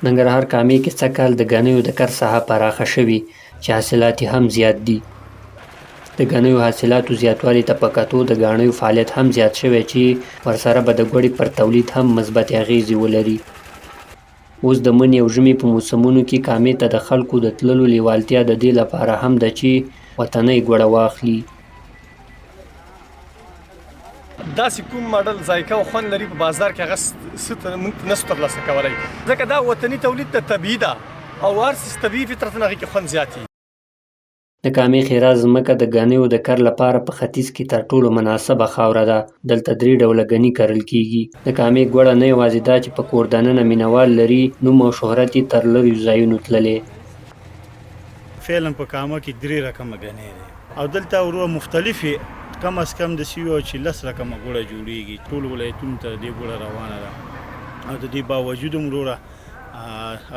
ننګرهار کامې کې سږ کال د ګنیو د کر ساحه پراخه شوې چې حاصلات یې هم زیات دي. د ګنیو حاصلاتو زیاتوالي ته په کتو د ګاڼیو فعالیت هم زیات شوی چې ورسره به د ګوړې پر تولید هم مثبتې اغېزې ولري. اوس د مني او ژمي په موسمونو کې کامې ته د خلکو د تللو لیوالتیا د دې لپاره هم ده چې وطنۍ ګوړه واخلي. داسې کوم ماډل ذایقه او خوند لري په بازار کې هغه څه ته موږ نه شو ترلاسه کولی، ځکه دا وطني تولید ده، طبیعي ده او هر څه طبیعي فطرتاً هغې کې خوند زیات وي. د کامې ښېراز ځمکه د ګنیو د کر لپاره په ختیځ کې تر ټولو مناسبه خاوره ده. دلته درې ډوله ګني کرل کېږي. د کامې ګوړه نه یوازې دا چې په کور دننه مینهوال لري، نوم او شهرت یې تر لریو ځایونو تللی. فعلا په کامه کې درې رقمه ګنې دی او دلته وروره مختلفې کم از کم داسې وي چې لس رقمه ګوړه جوړېږي. ټولو ولایتونو ته د دې ګوړه روانه ده او د دې باوجود هم وروره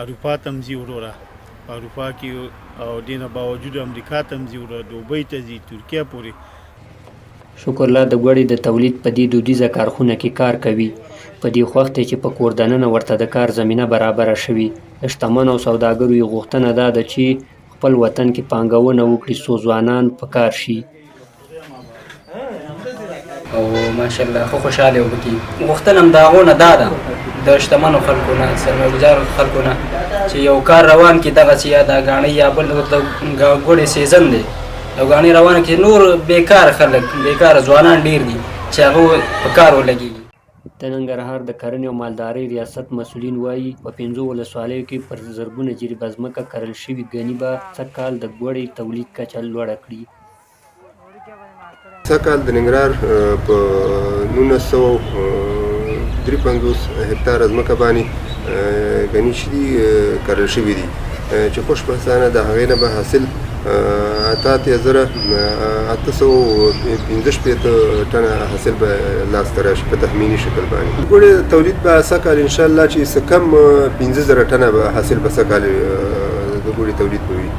اروپا ته هم ځي وروره، په اروپا کې او دې نه باوجود امریکا ته هم ځي وروره، دوبۍ ته ځي، ترکیه پورې. شکرالله د ګوړې د تولید په دې دودیزه کارخونه کې کار کوي. په دې خوښ دی چې په کور دننه ورته د کار زمینه برابره شوې. د شتمنو او سوداګرو یې غوښتنه دا ده چې خپل وطن کې پانګونه وکړي څو ځوانان په کار شي. او ماشاءالله خو خوشاله یو پکې. غوښتنه هم د هغو نه دا ده، د شتمنو خلکو نه، سرمایه ګزارو خلکو نه، چې یو کار روان کړي دغسې، یا دا ګاڼۍ یا بل د ګوړې سیزن دی، یو ګاڼۍ روانه کړي. نور بېکاره خلک، بېکاره ځوانان ډېر دي چې هغه په کار ولګېږي. د ننګرهار د کرنې او مالدارۍ ریاست مسؤلین وايي، په پنځو ولسوالیو کې پر زرګونه جریبه ځمکه کرل شوي ګني به سږ کال د ګوړې تولید کچه لوړه کړي. سږ کال د ننګرهار په 1953 هکتاره ځمکه باندې ګني چې دي کرل شوي دي چې خوشبختانه د هغې نه به حاصل 88865 ټنه حاصل به لاسته راشي په تخمیني شکل باندې. ګوړې تولید به سږ کال انشاءالله چې څه کم 5000 ټنه به حاصل به سږ کال د ګوړې تولید به وي.